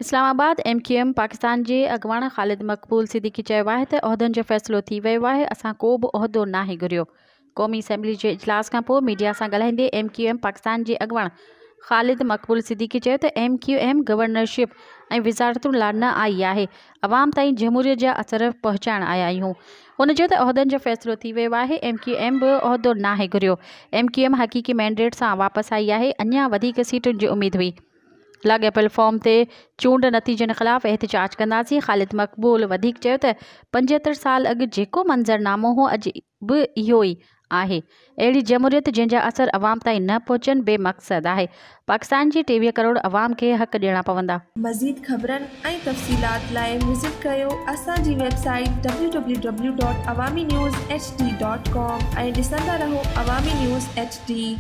Islamabad, M Q M Pakistan جي اڳواڻ خالد مقبول صديقي چيو آهي ته عهدن جو فيصلو ٿي ويو آهي، اسان ڪو به عهدو ناهي گهريو. قومي اسيمبلي جي اجلاس کانپوء ميڊيا سان ڳالهائيندي ايم ڪيو ايم پاڪستان جي اڳواڻ خالد مقبول صديقي چيو ته ايم ڪيو ايم گورنرشپ ۽ وزارتن لا نه آئي آهي، عوام تائين جمهوريت جا اثر پهچائڻ آيا آهيون. هن چيو ته عهدن جو فيصلو ٿي ويو آهي، ايم ڪيو ايم به عهدو ناهي گهريو، ايم ڪيو ايم حقيقي مينڊيٽ سان واپس آئي آهي، اڃا وڌيڪ سيٽن جي اميد هئي. لاڳاپيل فارم تي چونڊ نتيجن خلاف احتجاج ڪنداسين. خالد مقبول وڌيڪ چيو ته 75 سال اڳ جيڪو منظرنامو هو اڄ به اهو ئي آهي، اهڙي جمهوريت جنهن جا اثر عوام تائين نه پهچن بي مقصد آهي، پاڪستان جي 23 ڪروڙ عوام کي حق ڏيڻا پوندا. مزيد خبرن ۽ تفصيلات لاء وزٽ ڪريو اسان جي website W W W dot Awami news H D dot com ۽ ڏسندا رهو عوامي نيوز ايڇ ڊي.